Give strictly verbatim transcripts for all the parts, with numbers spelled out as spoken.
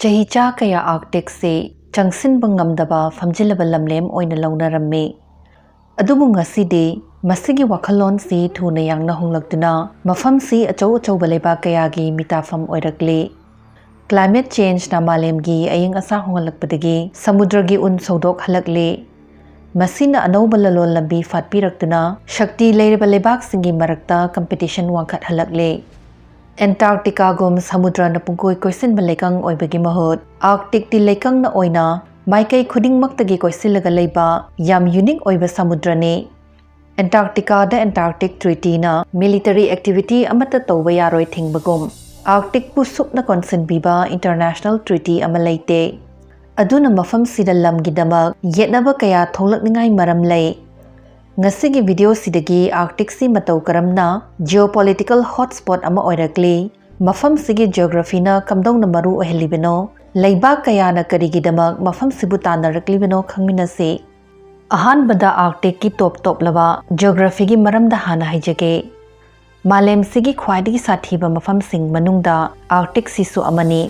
ꯆꯍꯤꯆꯥ ꯀꯌꯥ Arcticꯁꯤ ꯆꯪꯁꯤꯟꯕ ꯉꯝꯗꯕ ꯐꯝꯖꯤꯜꯂꯕ ꯂꯝꯂꯦꯝ ꯑꯣꯏꯅ ꯂꯧꯅꯔꯝꯃꯤ꯫ ꯑꯗꯨꯕꯨ ꯉꯁꯤꯗꯤ ꯃꯁꯤꯒꯤ ꯋꯥꯈꯜꯂꯣꯟꯁꯤ ꯊꯨꯅ ꯌꯥꯡꯅ ꯍꯣꯡꯂꯛꯇꯨꯅ ꯃꯐꯝꯁꯤ ꯑꯆꯧ ꯑꯆꯧꯕ ꯂꯩꯕꯥꯛ ꯀꯌꯥꯒꯤ ꯃꯤꯇꯥꯐꯝ ꯑꯣꯏꯔꯛꯂꯤ꯫ Climate changeꯅ ꯃꯥꯂꯦꯝꯒꯤ ꯑꯏꯪ ꯑꯁꯥ ꯍꯣꯡꯍꯜꯂꯛꯄꯗꯒꯤ ꯁꯃꯨꯗ꯭ꯔꯒꯤ ꯎꯟ ꯁꯧꯗꯣꯛꯍꯜꯂꯛꯂꯤ꯫ ꯃꯁꯤꯅ ꯑꯅꯧꯕ ꯂꯂꯣꯟ ꯂꯝꯕꯤ ꯐꯥꯠꯄꯤꯔꯛꯇꯨꯅ ꯁꯛꯇꯤ ꯂꯩꯔꯕ ꯂꯩꯕꯥꯛꯁꯤꯡꯒꯤ ꯃꯔꯛꯇ competition ꯋꯥꯡꯈꯠꯍꯜꯂꯛꯂꯤ꯫ Antarcticaꯒꯨꯝ ꯁꯃꯨꯗ꯭ꯔꯅ ꯄꯨꯡꯀꯣꯏ ꯀꯣꯏꯁꯤꯟꯕ ꯂꯩꯀꯪ ꯑꯣꯏꯕꯒꯤ ꯃꯍꯨꯠ, Arcticꯇꯤ ꯂꯩꯀꯪꯅ ꯑꯣꯏꯅ ꯃꯥꯏꯀꯩ ꯈꯨꯗꯤꯡꯃꯛꯇꯒꯤ ꯀꯣꯏꯁꯤꯜꯂꯒ ꯂꯩꯕ ꯌꯥꯝ unique ꯑꯣꯏꯕ ꯁꯃꯨꯗ꯭ꯔꯅꯤ꯫ Antarcticaꯗ Antarctic Treatyꯅ military activity ꯑꯃꯠꯇ ꯇꯧꯕ ꯌꯥꯔꯣꯏ ꯊꯤꯡꯕꯒꯨꯝ, Arcticꯄꯨ ꯁꯨꯞꯅ ꯀꯣꯟꯁꯤꯟꯕꯤꯕ international treaty ꯑꯃ ꯂꯩꯇꯦ꯫ ꯑꯗꯨꯅ ꯃꯐꯝꯁꯤꯗ ꯂꯝꯒꯤꯗꯃꯛ ꯌꯦꯠꯅꯕ ꯀꯌꯥ ꯊꯣꯛꯂꯛꯅꯤꯡꯉꯥꯏ ꯃꯔꯝ ꯂꯩ꯫ ꯉꯁꯤꯒꯤ videoꯁꯤꯗꯒꯤ Arcticꯁꯤ ꯃꯇꯧ ꯀꯔꯝꯅ geopolitical hotspot ꯑꯃ ꯑꯣꯏꯔꯛꯂꯤ, ꯃꯐꯝꯁꯤꯒꯤ geographyꯅ ꯀꯝꯗꯧꯅ ꯃꯔꯨ ꯑꯣꯏꯍꯜꯂꯤꯕꯅꯣ, ꯂꯩꯕꯥꯛ ꯀꯌꯥꯅ ꯀꯔꯤꯒꯤꯗꯃꯛ ꯃꯐꯝꯁꯤꯕꯨ ꯇꯥꯟꯅꯔꯛꯂꯤꯕꯅꯣ ꯈꯪꯃꯤꯟꯅꯁꯤ꯫ ꯑꯍꯥꯟꯕꯗ Arcticꯀꯤ ꯇꯣꯞ ꯇꯣꯞꯂꯕ geographyꯒꯤ ꯃꯔꯝꯗ ꯍꯥꯟꯅ ꯍꯥꯏꯖꯒꯦ꯫ ꯃꯥꯂꯦꯝꯁꯤꯒꯤ ꯈ꯭ꯋꯥꯏꯗꯒꯤ ꯁꯥꯊꯤꯕ ꯃꯐꯝꯁꯤꯡ ꯃꯅꯨꯡꯗ Arcticꯁꯤꯁꯨ ꯑꯃꯅꯤ꯫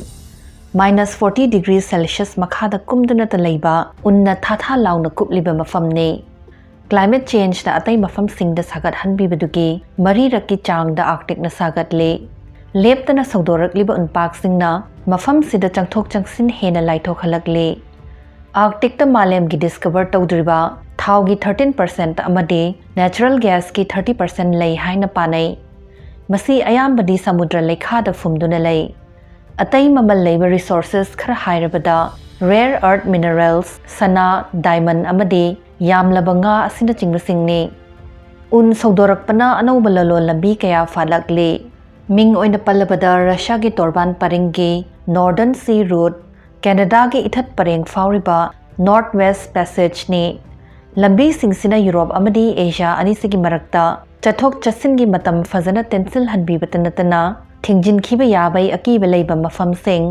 Minus forty degree Celsius ꯃꯈꯥꯗ ꯀꯨꯝꯗꯨꯅꯇ ꯂꯩꯕ ꯎꯟꯅ ꯊꯥ ꯊꯥ ꯂꯥꯎꯅ ꯀꯨꯞꯂꯤꯕ ꯃꯐꯝꯅꯤ꯫ Climate changeꯅ ꯑꯇꯩ ꯃꯐꯝꯁꯤꯡꯗ ꯁꯥꯒꯠꯍꯟꯕꯤꯕꯗꯨꯒꯤ ꯃꯔꯤꯔꯛꯀꯤ ꯆꯥꯡꯗ Arcticꯅ ꯁꯥꯒꯠꯂꯤ꯫ ꯂꯦꯞꯇꯅ ꯁꯧꯗꯣꯔꯛꯂꯤꯕ ꯎꯟꯄꯥꯛꯁꯤꯡꯅ ꯃꯐꯝꯁꯤꯗ ꯆꯪꯊꯣꯛ ꯆꯪꯁꯤꯟ ꯍꯦꯟꯅ ꯂꯥꯏꯊꯣꯛꯍꯜꯂꯛꯂꯤ꯫ Arcticꯇ ꯃꯥꯂꯦꯝꯒꯤ discover ꯇꯧꯗ꯭ꯔꯤꯕ ꯊꯥꯎꯒꯤ thirteen percent ꯑꯃꯗꯤ natural gasꯀꯤ thirty percent ꯂꯩ ꯍꯥꯏꯅ ꯄꯥꯅꯩ꯫ ꯃꯁꯤ ꯑꯌꯥꯝꯕꯗꯤ ꯁꯃꯨꯗ꯭ꯔ ꯂꯩꯈꯥꯗ ꯐꯨꯝꯗꯨꯅ ꯂꯩ꯫ ꯑꯇꯩ ꯃꯃꯜ ꯂꯩꯕ resources ꯈꯔ ꯍꯥꯏꯔꯕꯗ rare earth minerals, ꯁꯅꯥ, diamond ꯑꯃꯗꯤ ꯌꯥꯝꯂꯕ ꯉꯥ ꯑꯁꯤꯅꯆꯤꯡꯕꯁꯤꯡꯅꯤ꯫ ꯎꯟ ꯁꯧꯗꯣꯔꯛꯄꯅ ꯑꯅꯧꯕ ꯂꯂꯣꯟ ꯂꯝꯕꯤ ꯀꯌꯥ ꯐꯥꯠꯂꯛꯂꯤ꯫ ꯃꯤꯡ ꯑꯣꯏꯅ ꯄꯜꯂꯕꯗ Russiaꯒꯤ ꯇꯣꯔꯕꯥꯟ ꯄꯔꯤꯡꯒꯤ Northern Sea Route, Canadaꯒꯤ ꯏꯊꯠ ꯄꯔꯦꯡ ꯐꯥꯎꯔꯤꯕ North West Passageꯅꯤ꯫ ꯂꯝꯕꯤꯁꯤꯡꯁꯤꯅ ꯌꯨꯔꯣꯞ ꯑꯃꯗꯤ ꯑꯦꯁꯤꯌꯥ ꯑꯅꯤꯁꯤꯒꯤ ꯃꯔꯛꯇ ꯆꯠꯊꯣꯛ ꯆꯠꯁꯤꯟꯒꯤ ꯃꯇꯝ ꯐꯖꯅ ꯇꯦꯟꯁꯤꯜꯍꯟꯕꯤꯕꯇ ꯅꯠꯇꯅ, ꯊꯤꯡꯖꯤꯟꯈꯤꯕ ꯌꯥꯕꯩ ꯑꯀꯤꯕ ꯂꯩꯕ ꯃꯐꯝꯁꯤꯡ,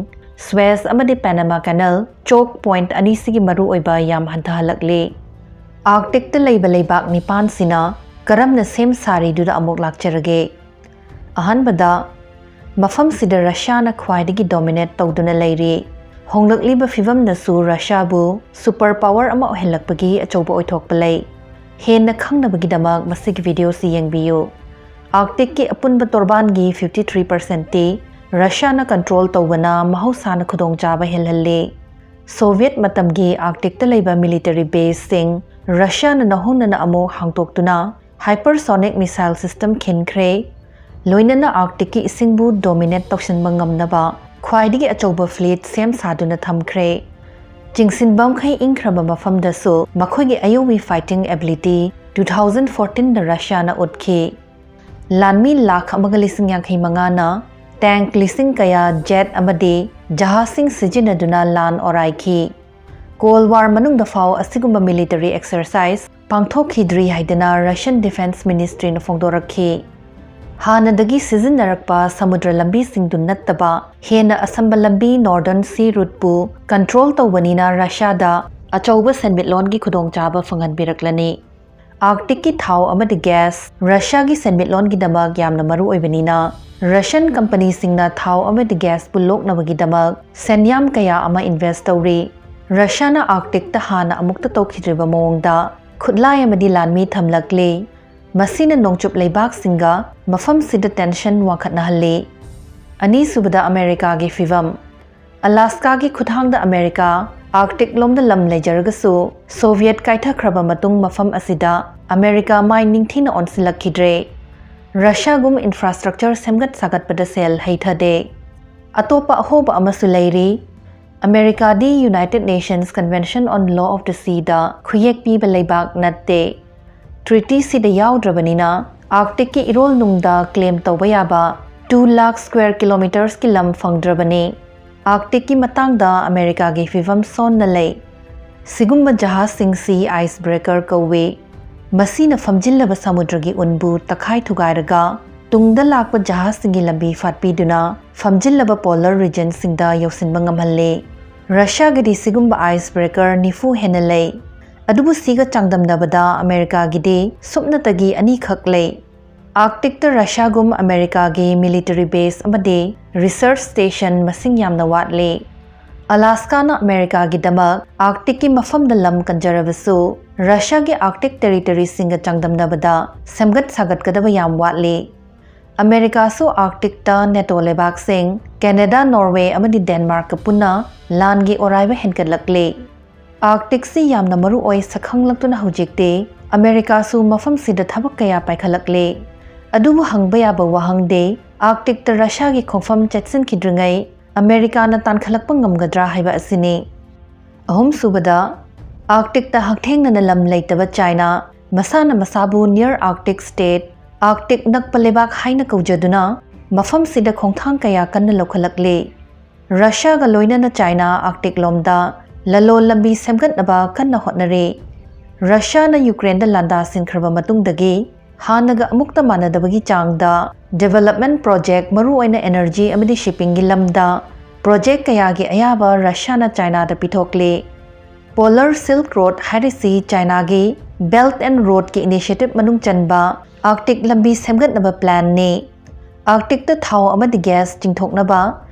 Suez ꯑꯃꯗꯤ Panama Canal choke point ꯑꯅꯤꯁꯤꯒꯤ ꯃꯔꯨꯑꯣꯏꯕ ꯌꯥꯝ ꯍꯟꯊꯍꯜꯂꯛꯂꯤ꯫ Arcticꯇ ꯂꯩꯕ ꯂꯩꯕꯥꯛ ꯅꯤꯄꯥꯟꯁꯤꯅ ꯀꯔꯝꯅ ꯁꯦꯝ ꯁꯥꯔꯤꯗꯨꯗ ꯑꯃꯨꯛ ꯂꯥꯛꯆꯔꯒꯦ꯫ ꯑꯍꯥꯟꯕꯗ, ꯃꯐꯝꯁꯤꯗ ꯔꯁꯤꯌꯥꯅ ꯈ꯭ꯋꯥꯏꯗꯒꯤ ꯗꯣꯃꯤꯅꯦꯠ ꯇꯧꯗꯨꯅ ꯂꯩꯔꯤ꯫ ꯍꯣꯡꯂꯛꯂꯤꯕ ꯐꯤꯕꯝꯗꯁꯨ ꯔꯁꯤꯌꯥꯕꯨ ꯁꯨꯄꯔ ꯄꯥꯋꯔ ꯑꯃ ꯑꯣꯏꯍꯜꯂꯛꯄꯒꯤ ꯑꯆꯧꯕ ꯑꯣꯏꯊꯣꯛꯄ ꯂꯩ꯫ ꯍꯦꯟꯅ ꯈꯪꯅꯕꯒꯤꯗꯃꯛ ꯃꯁꯤꯒꯤ ꯚꯤꯗꯤꯑꯣꯁꯤ ꯌꯦꯡꯕꯤꯌꯨ꯫ ꯑꯥꯔꯛꯇꯤꯛꯀꯤ ꯑꯄꯨꯟꯕ ꯇꯣꯔꯕꯥꯟꯒꯤ fifty three percent ꯇꯤ ꯔꯁꯤꯌꯥꯅ ꯀꯟꯇ꯭ꯔꯣꯜ ꯇꯧꯕꯅ ꯃꯍꯧꯁꯥꯅ ꯈꯨꯗꯣꯡꯆꯥꯕ ꯍꯦꯜꯍꯜꯂꯤ꯫ ꯁꯣꯚꯤꯌꯦꯠ ꯃꯇꯝꯒꯤ ꯑꯥꯔꯛꯇꯤꯛꯇ ꯂꯩꯕ ꯃꯤꯂꯤꯇꯔꯤ ꯕꯦꯁꯁꯤꯡ ꯔꯁꯤꯌꯥꯅ ꯅꯧꯍꯧꯅꯅ ꯑꯃꯨꯛ ꯍꯥꯡꯗꯣꯛꯇꯨꯅ ꯍꯥꯏꯄꯔꯁꯣꯅꯤꯛ ꯃꯤꯁꯥꯏꯜ ꯁꯤꯁꯇꯦꯝ ꯈꯤꯟꯈ꯭ꯔꯦ꯫ ꯂꯣꯏꯅꯅ ꯑꯥꯔꯛꯇꯤꯛꯀꯤ ꯏꯁꯤꯡꯕꯨ ꯗꯣꯃꯤꯅꯦꯠ ꯇꯧꯁꯤꯟꯕ ꯉꯝꯅꯕ ꯈ꯭ꯋꯥꯏꯗꯒꯤ ꯑꯆꯧꯕ ꯐ꯭ꯂꯤꯠ ꯁꯦꯝ ꯁꯥꯗꯨꯅ ꯊꯝꯈ꯭ꯔꯦ꯫ ꯆꯤꯡꯁꯤꯟꯕꯝꯈꯩ ꯏꯪꯈ꯭ꯔꯕ ꯃꯐꯝꯗꯁꯨ ꯃꯈꯣꯏꯒꯤ ꯑꯌꯧꯕꯤ fighting ability two thousand fourteen ꯗ ꯔꯁꯤꯌꯥꯅ ꯎꯠꯈꯤ꯫ ꯂꯥꯟꯃꯤ ꯂꯥꯈ ꯑꯃꯒ ꯂꯤꯁꯤꯡ ꯌꯥꯡꯈꯩ ꯃꯉꯥꯅ ꯇꯦꯡꯛ ꯂꯤꯁꯤꯡ ꯀꯌꯥ, ꯖꯦꯠ ꯑꯃꯗꯤ ꯖꯍꯥꯖꯁꯤꯡ ꯁꯤꯖꯤꯟꯅꯗꯨꯅ ꯂꯥꯟ ꯑꯣꯔꯥꯏꯈꯤ꯫ ꯀꯣꯜ ꯋꯥꯔ ꯃꯅꯨꯡꯗ ꯐꯥꯎ ꯑꯁꯤꯒꯨꯝꯕ ꯃꯤꯂꯤꯇꯔꯤ ꯑꯦꯛꯁꯔꯁꯥꯏꯖ ꯄꯥꯡꯊꯣꯛꯈꯤꯗ꯭ꯔꯤ ꯍꯥꯏꯗꯅ ꯔꯁꯤꯌꯟ ꯗꯤꯐꯦꯟꯁ ꯃꯤꯅꯤꯁꯇ꯭ꯔꯤꯅ ꯐꯣꯡꯗꯣꯔꯛꯈꯤ꯫ ꯍꯥꯟꯅꯗꯒꯤ ꯁꯤꯖꯤꯟꯅꯔꯛꯄ ꯁꯃꯨꯗ꯭ꯔ ꯂꯝꯕꯤꯁꯤꯡꯗꯨ ꯅꯠꯇꯕ ꯍꯦꯟꯅ ꯑꯁꯝꯕ ꯂꯝꯕꯤ, ꯅꯣꯔꯗꯔꯟ ꯁꯤ ꯔꯨꯠꯄꯨ ꯀꯟꯇ꯭ꯔꯣꯜ ꯇꯧꯕꯅꯤꯅ ꯔꯁꯤꯌꯥꯗ ꯑꯆꯧꯕ ꯁꯦꯟꯃꯤꯠꯂꯣꯟꯒꯤ ꯈꯨꯗꯣꯡꯆꯥꯕ ꯐꯪꯍꯟꯕꯤꯔꯛꯂꯅꯤ꯫ ꯑꯥꯔꯛꯇꯤꯛꯀꯤ ꯊꯥꯎ ꯑꯃꯗꯤ ꯒ꯭ꯌꯥꯁ ꯔꯁꯤꯌꯥꯒꯤ ꯁꯦꯟꯃꯤꯠꯂꯣꯟꯒꯤꯗꯃꯛ ꯌꯥꯝꯅ ꯃꯔꯨ ꯑꯣꯏꯕꯅꯤꯅ, ꯔꯁꯤꯌꯟ ꯀꯝꯄꯅꯤꯁꯤꯡꯅ ꯊꯥꯎ ꯑꯃꯗꯤ ꯒ꯭ꯌꯥꯁꯄꯨ ꯂꯣꯛꯅꯕꯒꯤꯗꯃꯛ ꯁꯦꯟꯌꯥꯝ ꯀꯌꯥ ꯑꯃ ꯏꯟꯚꯦꯁ꯭ꯠ ꯇꯧꯔꯤ꯫ ꯔꯁꯤꯌꯥꯅ ꯑꯥꯔꯛꯇꯤꯛꯇ ꯍꯥꯟꯅ ꯑꯃꯨꯛꯇ ꯇꯧꯈꯤꯗ꯭ꯔꯤꯕ ꯃꯑꯣꯡꯗ ꯈꯨꯠꯂꯥꯏ ꯑꯃꯗꯤ ꯂꯥꯟꯃꯤ ꯊꯝꯂꯛꯂꯤ꯫ ꯃꯁꯤꯅ ꯅꯣꯡꯆꯨꯞ ꯂꯩꯕꯥꯛꯁꯤꯡꯒ ꯃꯐꯝꯁꯤꯗ ꯇꯦꯟꯁꯟ ꯋꯥꯡꯈꯠꯅꯍꯜꯂꯤ꯫ ꯑꯅꯤꯁꯨꯕꯗ, ꯑꯃꯦꯔꯤꯀꯥꯒꯤ ꯐꯤꯚꯝ꯫ ꯑꯂꯥꯁꯀꯥꯒꯤ ꯈꯨꯠꯊꯥꯡꯗ ꯑꯃꯦꯔꯤꯀꯥ ꯑꯥꯔꯛꯇꯤꯛ ꯂꯣꯝꯗ ꯂꯝ ꯂꯩꯖꯔꯒꯁꯨ, ꯁꯣꯚꯤꯌꯦꯠ ꯀꯥꯏꯊꯈ꯭ꯔꯕ ꯃꯇꯨꯡ ꯃꯐꯝ ꯑꯁꯤꯗ ꯑꯃꯦꯔꯤꯀꯥ ꯃꯥꯏ ꯅꯤꯡꯊꯤꯅ ꯑꯣꯟꯁꯤꯜꯂꯛꯈꯤꯗ꯭ꯔꯦ꯫ ꯔꯁꯤꯌꯥꯒꯨꯝ ꯏꯟꯐ꯭ꯔꯥꯁ꯭ꯇ꯭ꯔꯛꯆꯔ ꯁꯦꯝꯒꯠ ꯁꯥꯒꯠꯄꯗ ꯁꯦꯜ ꯍꯩꯊꯗꯦ꯫ ꯑꯇꯣꯞꯄ ꯑꯍꯣꯕ ꯑꯃꯁꯨ ꯂꯩꯔꯤ꯫ ꯑꯃꯦꯔꯤꯀꯥꯗꯤ United Nations Convention on Law of the Sea ꯗ ꯈꯨꯌꯦꯛ ꯄꯤꯕ ꯂꯩꯕꯥꯛ ꯅꯠꯇꯦ꯫ ꯇ꯭ꯔꯤꯇꯤꯁꯤꯗ ꯌꯥꯎꯗ꯭ꯔꯕꯅꯤꯅ, ꯑꯥꯔꯛꯇꯤꯛꯀꯤ ꯏꯔꯣꯜ ꯅꯨꯡꯗ ꯀ꯭ꯂꯦꯝ ꯇꯧꯕ ꯌꯥꯕ two lakh square kilometres ꯀꯤ ꯂꯝ ꯐꯪꯗ꯭ꯔꯕꯅꯤ꯫ ꯑꯥꯔꯛꯇꯤꯛꯀꯤ ꯃꯇꯥꯡꯗ ꯑꯃꯦꯔꯤꯀꯥꯒꯤ ꯐꯤꯚꯝ ꯁꯣꯟꯅ ꯂꯩ꯫ ꯁꯤꯒꯨꯝꯕ ꯖꯍꯥꯖꯁꯤꯡꯁꯤ ꯑꯥꯏꯁ ꯕ꯭ꯔꯦꯀꯔ ꯀꯧꯏ꯫ ꯃꯁꯤꯅ ꯐꯝꯖꯤꯜꯂꯕ ꯁꯃꯨꯗ꯭ꯔꯒꯤ ꯎꯟꯕꯨ ꯇꯛꯈꯥꯏ ꯊꯨꯒꯥꯏꯔꯒ, ꯇꯨꯡꯗ ꯂꯥꯛꯄ ꯖꯍꯥꯖꯁꯤꯡꯒꯤ ꯂꯝꯕꯤ ꯐꯥꯠꯄꯤꯗꯨꯅ ꯐꯝꯖꯤꯜꯂꯕ ꯄꯣꯂꯔ ꯔꯤꯖꯟꯁꯤꯡꯗ ꯌꯧꯁꯤꯟꯕ ꯉꯝꯍꯜꯂꯤ꯫ ꯔꯁꯤꯌꯥꯒꯤꯗꯤ ꯁꯤꯒꯨꯝꯕ ꯑꯥꯏꯁ ꯕ꯭ꯔꯦꯀꯔ ꯅꯤꯐꯨ ꯍꯦꯟꯅ ꯂꯩ, ꯑꯗꯨꯕꯨ ꯁꯤꯒ ꯆꯥꯡꯗꯝꯅꯕꯗ ꯑꯃꯦꯔꯤꯀꯥꯒꯤꯗꯤ ꯁꯨꯞꯅꯇꯒꯤ ꯑꯅꯤꯈꯛ ꯂꯩ꯫ Arcticꯇ ꯔꯁꯤꯌꯥꯒꯨꯝ ꯑꯃꯦꯔꯤꯀꯥꯒꯤ military base ꯑꯃꯗꯤ research station ꯃꯁꯤꯡ ꯌꯥꯝꯅ ꯋꯥꯠꯂꯤ꯫ ꯑꯂꯥꯁꯀꯥꯅ ꯑꯃꯦꯔꯤꯀꯥꯒꯤꯗꯃꯛ Arcticꯀꯤ ꯃꯐꯝꯗ ꯂꯝ ꯀꯟꯖꯔꯕꯁꯨ, ꯔꯁꯤꯌꯥꯒꯤ Arctic territoryꯁꯤꯡꯒ ꯆꯥꯡꯗꯝꯅꯕꯗ ꯁꯦꯝꯒꯠ ꯁꯥꯒꯠꯀꯗꯕ ꯌꯥꯝ ꯋꯥꯠꯂꯤ꯫ ꯑꯃꯦꯔꯤꯀꯥꯁꯨ Arcticꯇ NATO ꯂꯩꯕꯥꯛꯁꯤꯡ, ꯀꯦꯅꯦꯗꯥ, ꯅꯣꯔꯋꯦ ꯑꯃꯗꯤ ꯗꯦꯟꯃꯥꯔꯛꯀ ꯄꯨꯟꯅ ꯂꯥꯟꯒꯤ ꯑꯣꯔꯥꯏꯕ ꯍꯦꯟꯒꯠꯂꯛꯂꯤ꯫ Arcticꯁꯤ ꯌꯥꯝꯅ ꯃꯔꯨ ꯑꯣꯏ ꯁꯛꯈꯪꯂꯛꯇꯨꯅ ꯍꯧꯖꯤꯛꯇꯤ ꯑꯃꯦꯔꯤꯀꯥꯁꯨ ꯃꯐꯝꯁꯤꯗ ꯊꯕꯛ ꯀꯌꯥ ꯄꯥꯏꯈꯠꯂꯛꯂꯤ꯫ ꯑꯗꯨꯕꯨ ꯍꯪꯕ ꯌꯥꯕ ꯋꯥꯍꯪꯗꯤ, Arcticꯇ ꯔꯁꯤꯌꯥꯒꯤ ꯈꯣꯡꯐꯝ ꯆꯦꯠꯁꯤꯟꯈꯤꯗ꯭ꯔꯤꯉꯩ ꯑꯃꯦꯔꯤꯀꯥꯅ ꯇꯥꯟꯈꯠꯂꯛꯄ ꯉꯝꯒꯗ꯭ꯔꯥ ꯍꯥꯏꯕ ꯑꯁꯤꯅꯤ꯫ ꯑꯍꯨꯝꯁꯨꯕꯗ, Arcticꯇ ꯍꯛꯊꯦꯡꯅꯅ ꯂꯝ ꯂꯩꯇꯕ ꯆꯥꯏꯅꯥ, ꯃꯁꯥꯅ ꯃꯁꯥꯕꯨ near Arctic state, Arctic ꯅꯛꯄ ꯂꯩꯕꯥꯛ ꯍꯥꯏꯅ ꯀꯧꯖꯗꯨꯅ, ꯃꯐꯝꯁꯤꯗ ꯈꯣꯡꯊꯥꯡ ꯀꯌꯥ ꯀꯟꯅ ꯂꯧꯈꯠꯂꯛꯂꯤ꯫ ꯔꯁꯤꯌꯥꯒ ꯂꯣꯏꯅꯅ ꯆꯥꯏꯅꯥ Arctic ꯂꯣꯝꯗ ꯂꯂꯣꯟ ꯂꯝꯕꯤ ꯁꯦꯝꯒꯠꯅꯕ ꯀꯟꯅ ꯍꯣꯠꯅꯔꯤ꯫ ꯔꯁꯤꯌꯥꯅ ꯌꯨꯀ꯭ꯔꯦꯟꯗ ꯂꯥꯟꯗꯥꯁꯤꯟꯈ꯭ꯔꯕ ꯃꯇꯨꯡꯗꯒꯤ ꯍꯥꯟꯅꯒ ꯑꯃꯨꯛꯇ ꯃꯥꯟꯅꯗꯕꯒꯤ ꯆꯥꯡꯗ development project, ꯃꯔꯨꯑꯣꯏꯅ energy ꯑꯃꯗꯤ shippingꯒꯤ ꯂꯝꯗ project ꯀꯌꯥꯒꯤ ꯑꯌꯥꯕ ꯔꯁꯤꯌꯥꯅ ꯆꯥꯏꯅꯥꯗ ꯄꯤꯊꯣꯛꯂꯤ꯫ Polar Silk Road ꯍꯥꯏꯔꯤꯁꯤ ꯆꯥꯏꯅꯥꯒꯤ Belt and Roadꯀꯤ initiative ꯃꯅꯨꯡ ꯆꯟꯕ Arctic ꯂꯝꯕꯤ ꯁꯦꯝꯒꯠꯅꯕ planꯅꯤ꯫ Arcticꯇ ꯊꯥꯎ ꯑꯃꯗꯤ gas ꯆꯤꯡꯊꯣꯛꯅꯕ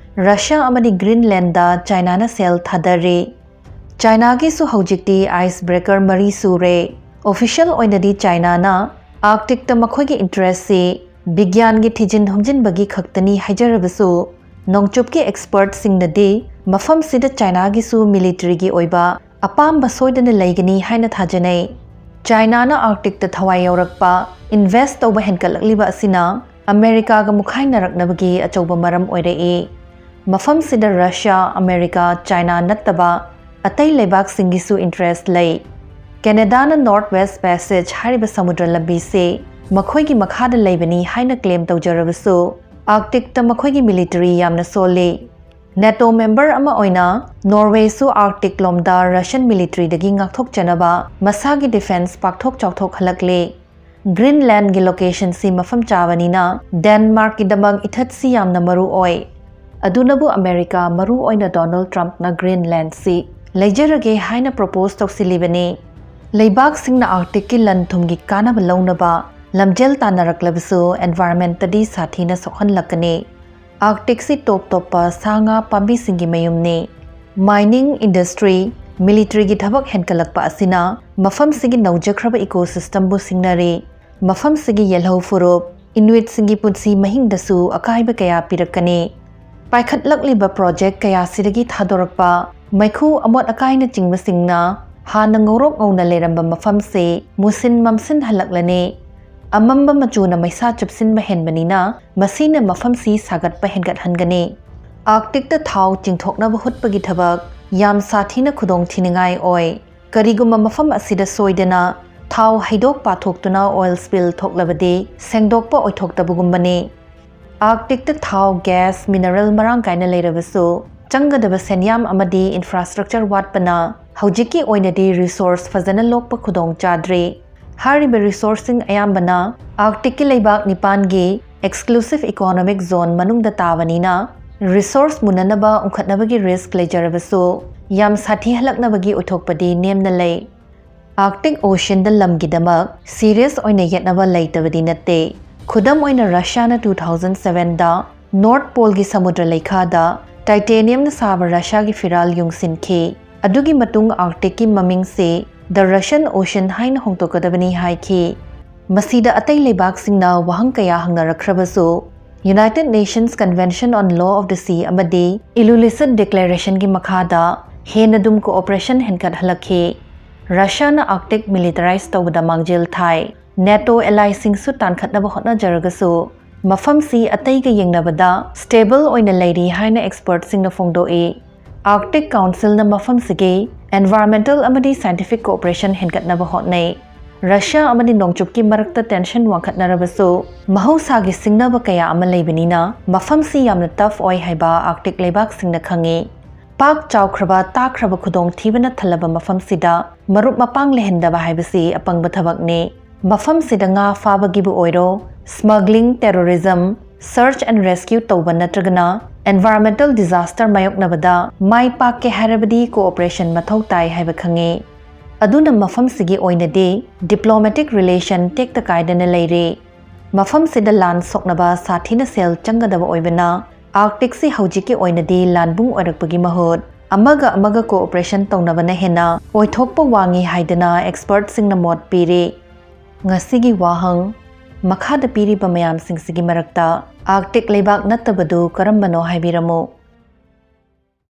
ꯔꯁꯤꯌꯥ ꯑꯃꯗꯤ ꯒ꯭ꯔꯤꯟꯂꯦꯟꯗ ꯆꯥꯏꯅꯥꯅ ꯁꯦꯜ ꯊꯥꯗꯔꯤ꯫ ꯆꯥꯏꯅꯥꯒꯤꯁꯨ ꯍꯧꯖꯤꯛꯇꯤ ice breaker ꯃꯔꯤ ꯁꯨꯔꯦ꯫ Official ꯑꯣꯏꯅꯗꯤ ꯆꯥꯏꯅꯥꯅ Arcticꯇ ꯃꯈꯣꯏꯒꯤ interestꯁꯤ ꯕꯤꯒ꯭ꯌꯥꯟꯒꯤ ꯊꯤꯖꯤꯟ ꯍꯨꯝꯖꯤꯟꯕꯒꯤ ꯈꯛꯇꯅꯤ ꯍꯥꯏꯖꯔꯕꯁꯨ, ꯅꯣꯡꯆꯨꯞꯀꯤ expertꯁꯤꯡꯅꯗꯤ ꯃꯐꯝꯁꯤꯗ ꯆꯥꯏꯅꯥꯒꯤꯁꯨ militaryꯒꯤ ꯑꯣꯏꯕ ꯑꯄꯥꯝꯕ ꯁꯣꯏꯗꯅ ꯂꯩꯒꯅꯤ ꯍꯥꯏꯅ ꯊꯥꯖꯅꯩ꯫ ꯆꯥꯏꯅꯥꯅ Arcticꯇ ꯊꯋꯥꯏ ꯌꯥꯎꯔꯛꯄ, invest ꯇꯧꯕ ꯍꯦꯟꯒꯠꯂꯛꯂꯤꯕ ꯑꯁꯤꯅ ꯑꯃꯦꯔꯤꯀꯥꯒ ꯃꯨꯈꯥꯏꯅꯔꯛꯅꯕꯒꯤ ꯑꯆꯧꯕ ꯃꯔꯝ ꯑꯣꯏꯔꯛꯏ꯫ ꯃꯐꯝꯁꯤꯗ ꯔꯁꯤꯌꯥ, ꯑꯃꯦꯔꯤꯀꯥ, ꯆꯥꯏꯅꯥ ꯅꯠꯇꯕ ꯑꯇꯩ ꯂꯩꯕꯥꯛꯁꯤꯡꯒꯤꯁꯨ interest ꯂꯩ꯫ ꯀꯦꯅꯦꯗꯥꯅ North West Passage ꯍꯥꯏꯔꯤꯕ ꯁꯃꯨꯗ꯭ꯔ ꯂꯝꯕꯤꯁꯤ ꯃꯈꯣꯏꯒꯤ ꯃꯈꯥꯗ ꯂꯩꯕꯅꯤ ꯍꯥꯏꯅ claim ꯇꯧꯖꯔꯕꯁꯨ, Arcticꯇ ꯃꯈꯣꯏꯒꯤ military ꯌꯥꯝꯅ ꯁꯣꯜꯂꯤ꯫ NATO member ꯑꯃ ꯑꯣꯏꯅ ꯅꯣꯔꯋꯦꯁꯨ Arctic ꯂꯣꯝꯗ Russian militaryꯗꯒꯤ ꯉꯥꯛꯊꯣꯛꯆꯅꯕ ꯃꯁꯥꯒꯤ defence ꯄꯥꯛꯊꯣꯛ ꯆꯥꯎꯊꯣꯛꯍꯜꯂꯛꯂꯤ꯫ ꯒ꯭ꯔꯤꯟꯂꯦꯟꯒꯤ locationꯁꯤ ꯃꯐꯝ ꯆꯥꯕꯅꯤꯅ ꯗꯦꯟꯃꯥꯔꯛꯀꯤꯗꯃꯛ ꯏꯊꯠꯁꯤ ꯌꯥꯝꯅ ꯃꯔꯨ ꯑꯣꯏ꯫ ꯑꯗꯨꯅꯕꯨ ꯑꯃꯦꯔꯤꯀꯥ, ꯃꯔꯨ ꯑꯣꯏꯅ ꯗꯣꯅꯥꯜꯗ ꯇ꯭ꯔꯝꯞꯅ ꯒ꯭ꯔꯤꯟꯂꯦꯟꯁꯤ ꯂꯩꯖꯔꯒꯦ ꯍꯥꯏꯅ propose ꯇꯧꯁꯤꯜꯂꯤꯕꯅꯤ꯫ ꯂꯩꯕꯥꯛꯁꯤꯡꯅ Arcticꯀꯤ ꯂꯟ ꯊꯨꯝꯒꯤ ꯀꯥꯟꯅꯕ ꯂꯧꯅꯕ ꯂꯝꯖꯦꯜ ꯇꯥꯟꯅꯔꯛꯂꯕꯁꯨ environmentꯇꯗꯤ ꯁꯥꯊꯤꯅ ꯁꯣꯛꯍꯜꯂꯛꯀꯅꯤ꯫ Arcticꯁꯤ ꯇꯣꯞ ꯇꯣꯞꯄ ꯁꯥ ꯉꯥ ꯄꯥꯝꯕꯤꯁꯤꯡꯒꯤ ꯃꯌꯨꯝꯅꯤ꯫ Mining industry, militaryꯒꯤ ꯊꯕꯛ ꯍꯦꯟꯒꯠꯂꯛꯄ ꯑꯁꯤꯅ ꯃꯐꯝꯁꯤꯒꯤ ꯅꯧꯖꯈ꯭ꯔꯕ ecosystemꯕꯨ ꯁꯤꯡꯅꯔꯤ꯫ ꯃꯐꯝꯁꯤꯒꯤ ꯌꯦꯜꯍꯧ ꯐꯨꯔꯨꯞ, Inuitꯁꯤꯡꯒꯤ ꯄꯨꯟꯁꯤ ꯃꯍꯤꯡꯗꯁꯨ ꯑꯀꯥꯏꯕ ꯀꯌꯥ ꯄꯤꯔꯛꯀꯅꯤ꯫ ꯄꯥꯏꯈꯠꯂꯛꯂꯤꯕ project ꯀꯌꯥꯁꯤꯗꯒꯤ ꯊꯥꯗꯣꯔꯛꯄ ꯃꯩꯈꯨ, ꯑꯃꯣꯠ ꯑꯀꯥꯏꯅꯆꯤꯡꯕꯁꯤꯡꯅ ꯍꯥꯟꯅ ꯉꯧꯔꯣꯛ ꯉꯧꯅ ꯂꯩꯔꯝꯕ ꯃꯐꯝꯁꯤ ꯃꯨꯁꯤꯟ ꯃꯝꯁꯤꯟꯍꯜꯂꯛꯂꯅꯤ꯫ ꯑꯃꯝꯕ ꯃꯆꯨꯅ ꯃꯩꯁꯥ ꯆꯨꯞꯁꯤꯟꯕ ꯍꯦꯟꯕꯅꯤꯅ ꯃꯁꯤꯅ ꯃꯐꯝꯁꯤ ꯁꯥꯒꯠꯄ ꯍꯦꯟꯒꯠꯍꯟꯒꯅꯤ꯫ Arcticꯇ ꯊꯥꯎ ꯆꯤꯡꯊꯣꯛꯅꯕ ꯍꯨꯠꯄꯒꯤ ꯊꯕꯛ ꯌꯥꯝ ꯁꯥꯊꯤꯅ ꯈꯨꯗꯣꯡ ꯊꯤꯅꯤꯡꯉꯥꯏ ꯑꯣꯏ꯫ ꯀꯔꯤꯒꯨꯝꯕ ꯃꯐꯝ ꯑꯁꯤꯗ ꯁꯣꯏꯗꯅ ꯊꯥꯎ ꯍꯩꯗꯣꯛ ꯄꯥꯊꯣꯛꯇꯨꯅ oil spill ꯊꯣꯛꯂꯕꯗꯤ ꯁꯦꯡꯗꯣꯛꯄ ꯑꯣꯏꯊꯣꯛꯇꯕꯒꯨꯝꯕꯅꯤ꯫ Arcticꯇ ꯊꯥꯎ, gas, mineral ꯃꯔꯥꯡ ꯀꯥꯏꯅ ꯂꯩꯔꯕꯁꯨ ꯆꯪꯒꯗꯕ ꯁꯦꯟꯌꯥꯝ ꯑꯃꯗꯤ infrastructure ꯋꯥꯠꯄꯅ ꯍꯧꯖꯤꯛꯀꯤ ꯑꯣꯏꯅꯗꯤ resource ꯐꯖꯅ ꯂꯣꯛꯄ ꯈꯨꯗꯣꯡ ꯆꯥꯗ꯭ꯔꯤ꯫ ꯍꯥꯏꯔꯤꯕ resourceꯁꯤꯡ ꯑꯌꯥꯝꯕꯅ Arcticꯀꯤ ꯂꯩꯕꯥꯛ ꯅꯤꯄꯥꯟꯒꯤ exclusive economic zone ꯃꯅꯨꯡꯗ ꯇꯥꯕꯅꯤꯅ resource ꯃꯨꯟꯅꯅꯕ ꯎꯪꯈꯠꯅꯕꯒꯤ risk ꯂꯩꯖꯔꯕꯁꯨ ꯌꯥꯝ ꯁꯥꯊꯤꯍꯜꯂꯛꯅꯕꯒꯤ ꯑꯣꯏꯊꯣꯛꯄꯗꯤ ꯅꯦꯝꯅ ꯂꯩ꯫ Arctic Oceanꯗ ꯂꯝꯒꯤꯗꯃꯛ serious ꯑꯣꯏꯅ ꯌꯦꯠꯅꯕ ꯂꯩꯇꯕꯗꯤ ꯅꯠꯇꯦ꯫ ꯈꯨꯗꯝ ꯑꯣꯏꯅ Russiaꯅ two thousand sevenꯗ North Poleꯒꯤ ꯁꯃꯨꯗ꯭ꯔ ꯂꯩꯈꯥꯗ titaniumꯅ ꯁꯥꯕ Russiaꯒꯤ ꯐꯤꯔꯥꯜ ꯌꯨꯡꯁꯤꯟꯈꯤ꯫ ꯑꯗꯨꯒꯤ ꯃꯇꯨꯡ Arcticꯀꯤ ꯃꯃꯤꯡꯁꯤ The Russian Ocean ꯍꯥꯏꯅ ꯍꯣꯡꯗꯣꯛꯀꯗꯕꯅꯤ ꯍꯥꯏꯈꯤ꯫ ꯃꯁꯤꯗ ꯑꯇꯩ ꯂꯩꯕꯥꯛꯁꯤꯡꯅ ꯋꯥꯍꯪ ꯀꯌꯥ ꯍꯪꯅꯔꯛꯈ꯭ꯔꯕꯁꯨ, United Nations Convention on Law of the Sea ꯑꯃꯗꯤ Ilulissat Declarationꯒꯤ ꯃꯈꯥꯗ ꯍꯦꯟꯅ ꯑꯗꯨꯝ cooperation ꯍꯦꯟꯒꯠꯍꯜꯂꯛꯈꯤ꯫ Russiaꯅ Arctic militarize ꯇꯧꯕꯗ ꯃꯥꯡꯖꯤꯜ ꯊꯥꯏ꯫ NATO allyꯁꯤꯡꯁꯨ ꯇꯥꯟꯈꯠꯅꯕ ꯍꯣꯠꯅꯖꯔꯒꯁꯨ, ꯃꯐꯝꯁꯤ ꯑꯇꯩꯒ ꯌꯦꯡꯅꯕꯗ stable ꯑꯣꯏꯅ ꯂꯩꯔꯤ ꯍꯥꯏꯅ expertꯁꯤꯡꯅ ꯐꯣꯡꯗꯣꯛꯏ꯫ Arctic Councilꯅ ꯃꯐꯝꯁꯤꯒꯤ environmental ꯑꯃꯗꯤ scientific cooperation ꯍꯦꯟꯒꯠꯅꯕ ꯍꯣꯠꯅꯩ꯫ Russia ꯑꯃꯗꯤ ꯅꯣꯡꯆꯨꯞꯀꯤ ꯃꯔꯛꯇ tension ꯋꯥꯡꯈꯠꯅꯔꯕꯁꯨ, ꯃꯍꯧꯁꯥꯒꯤ ꯁꯤꯡꯅꯕ ꯀꯌꯥ ꯑꯃ ꯂꯩꯕꯅꯤꯅ ꯃꯐꯝꯁꯤ ꯌꯥꯝꯅ tough ꯑꯣꯏ ꯍꯥꯏꯕ Arctic ꯂꯩꯕꯥꯛꯁꯤꯡꯅ ꯈꯪꯏ꯫ ꯄꯥꯛ ꯆꯥꯎꯈ꯭ꯔꯕ, ꯇꯥꯈ꯭ꯔꯕ ꯈꯨꯗꯣꯡꯊꯤꯕꯅ ꯊꯜꯂꯕ ꯃꯐꯝꯁꯤꯗ ꯃꯔꯨꯞ ꯃꯄꯥꯡ ꯂꯩꯍꯟꯗꯕ ꯍꯥꯏꯕꯁꯤ ꯑꯄꯪꯕ ꯊꯕꯛꯅꯤ꯫ ꯃꯐꯝꯁꯤꯗ ꯉꯥ ꯐꯥꯕꯒꯤꯕꯨ ꯑꯣꯏꯔꯣ, smuggling, terrorism, search and rescue ꯇꯧꯕ ꯅꯠꯇ꯭ꯔꯒꯅ environmental disaster ꯃꯥꯌꯣꯛꯅꯕꯗ ꯃꯥꯏ ꯄꯥꯛꯀꯦ ꯍꯥꯏꯔꯕꯗꯤ cooperation ꯃꯊꯧ ꯇꯥꯏ ꯍꯥꯏꯕ ꯈꯪꯉꯤ꯫ ꯑꯗꯨꯅ ꯃꯐꯝꯁꯤꯒꯤ ꯑꯣꯏꯅꯗꯤ diplomatic relation ꯇꯦꯛꯇ ꯀꯥꯏꯗꯅ ꯂꯩꯔꯤ꯫ ꯃꯐꯝꯁꯤꯗ ꯂꯥꯟ ꯁꯣꯛꯅꯕ ꯁꯥꯊꯤꯅ ꯁꯦꯜ ꯆꯪꯒꯗꯕ ꯑꯣꯏꯕꯅ, Arctic ꯁꯤ ꯍꯧꯖꯤꯛꯀꯤ ꯑꯣꯏꯅꯗꯤ ꯂꯥꯟꯕꯨꯡ ꯑꯣꯏꯔꯛꯄꯒꯤ ꯃꯍꯨꯠ ꯑꯃꯒ ꯑꯃꯒ cooperation ꯇꯧꯅꯕꯅ ꯍꯦꯟꯅ ꯑꯣꯏꯊꯣꯛꯄ ꯋꯥꯡꯉꯤ ꯍꯥꯏꯗꯅ expert ꯁꯤꯡꯅ ꯃꯣꯠ ꯄꯤꯔꯤ꯫ ꯉꯁꯤꯒꯤ ꯋꯥꯍꯪ꯫ ꯃꯈꯥꯗ ꯄꯤꯔꯤꯕ ꯃꯌꯥꯝꯁꯤꯡꯁꯤꯒꯤ ꯃꯔꯛꯇ Arctic ꯂꯩꯕꯥꯛ ꯅꯠꯇꯕꯗꯨ ꯀꯔꯝꯕꯅꯣ ꯍꯥꯏꯕꯤꯔꯝꯃꯨ꯫